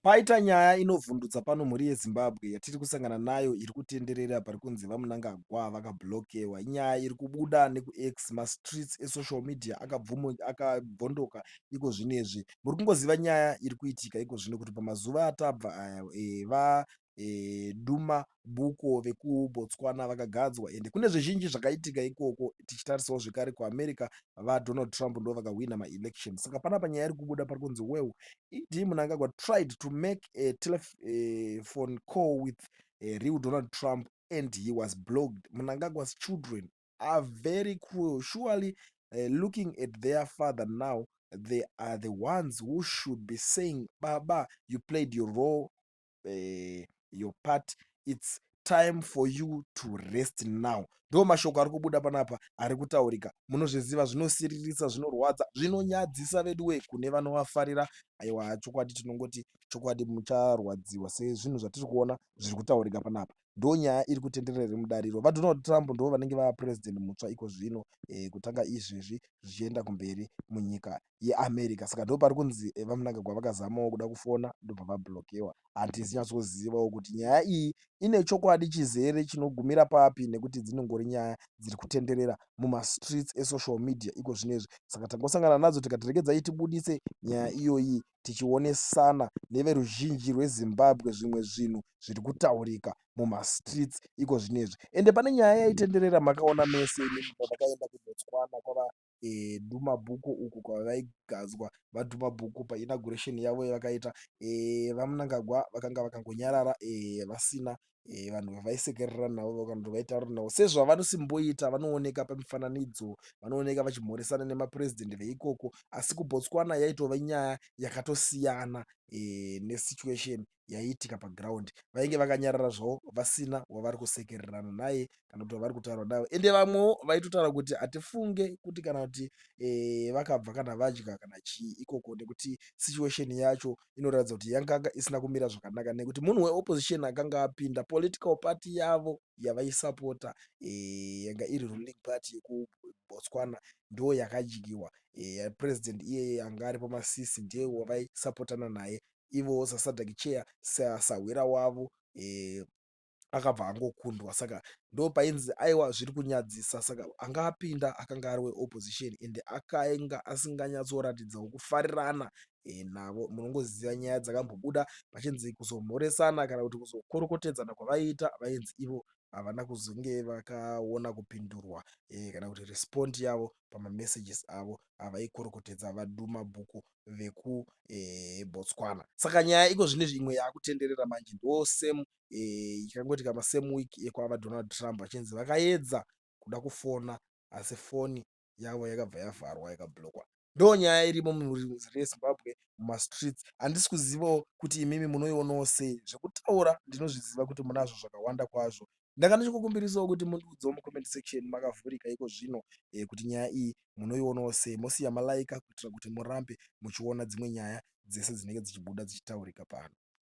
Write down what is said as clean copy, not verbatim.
Paita nyaya inovhundutsa pano mhuri yeZimbabwe yatiri kusangana nayo iri kutenderera pari kunzi VaMnangagwa vakabhulokewa. Inyaya iri kubuda nekuX mastreets esocial media akabvondoka iko zvinezvi. Muri kungoziva nyaya iri kuitika iko zvino kuti pamazuva atabva aya VaDuma Boko vekuBotswana vakagadzwa ende kune zvizhinji zvakaitika ikoko. Tichitarisawo zvekare kuAmerica, VaDonald Trump ndo vakahwina maelection. Saka panapa nyaya iri kubuda pari kunzi, well, ED Mnangagwa tried to make a telephone call with real Donald Trump and he was blocked. Mnangagwa's children are very cruel. Surely, looking at their father now, they are the ones who should be saying, "Baba, you played your role, your part. It's time for you to rest now." Ndo mashoko ari kubuda panapa ari kutaurika. Munozviziva, zvinosiririsa, zvinorwadza, zvinonyadzisa veduwe kune vanovafarira. Aiwa, chokwadi tinongoti chokwadi mucharwadziwa sezvinhu zvatiri kuona zviri kutaurika panapa. Ndo nyaya iri kutenderera iri mudariro. VaDonald Trump ndo vanenge vava president mutsva iko zvino, kutanga izvezvi zvichienda kumberi munyika yeAmerica. Saka ndo pari kunzi VaMnangagwa vakazamawo kuda kufona, ndobva vabhulokewa. Hatisi nyatsozivawo kuti nyaya iyi ine chokwadi chizere chinogumira papi, nekuti dzinongori nyaya dziri kutenderera mumastreets esocial media iko zvinezvi. Saka tangosangana nadzo tikati regedzai tibudise nyaya iyoyi, tichionesana neveruzhinji rweZimbabwe zvimwe zvinhu zviri kutaurika mumastreets iko zvinezvi. Ende pane nyaya yaitenderera, makaona mese pavakaenda kuBotswana kwava Duma Boko uku kwavaigadzwa VaDuma Boko painauguration yavo yavakaita, VaMnangagwa vakanga vakangonyarara, vasina vanhu vavaisekerera navo kana kuti vaitaura navo sezvavanosimboita. Vanooneka pamifananidzo, vanooneka vachimhoresana nemapurezidendi veikoko, asi kuBotswana yaitova nyaya yakatosiyana nesituation yaiitika paground. Vainge vakanyarara zvavo, vasina wavari kusekererana naye kana kuti wavari kutaura navo. Ende vamwewo vaitotaura kuti hatifunge kuti kana kuti vakabva kana vadya kana chii ikoko, nekuti situation yacho inoratidza kuti yanganga isina kumira zvakanaka, nekuti munhu weopposition akanga apinda, political party yavo yavaisapota, yanga iri ruling party yekuBotswana, ndo yakadyiwa. President iyeye anga aripo Masisi ndiye wavaisapotana naye ivowo saSADC chair, sahwira wavo akabva angokundwa. Saka ndo painzi aiwa, zviri kunyadzisa. Saka anga apinda akanga ari weopposition, ende akanga asinganyatsoratidzawo kufarirana navo. Munongoziva nyaya dzakambobuda pachinzi kuzomhoresana kana kuti kuzokorokotedzana kwavaiita, vainzi ivo havana kuzonge vakaona kupindurwa kana kuti respond yavo pamamessages avo avaikorokotedza VaDuma Boko vekuBotswana. Saka nyaya iko zvinezvi imwe yaakutenderera manje ndo same ikangoitika masame week ekwavaDonald Trump, vachinzi vakaedza kuda kufona asi foni yavo yakabva yavharwa, yakabhulokwa. Ndo nyaya irimo mumhuri yeZimbabwe mumastreets. Handisi kuzivawo kuti imimi munoionawo sei. Zvekutaura ndinozviziva kuti munazvo zvakawanda kwazvo. Ndanga ndichikukumbirisawo kuti mundiudzewo mucomment section makavhurika iko zvino kuti nyaya iyi munoionawo sei. Mosiya malaika kuitira kuti murambe muchiona dzimwe nyaya dzese dzinenge dzichibuda dzichitaurika pano.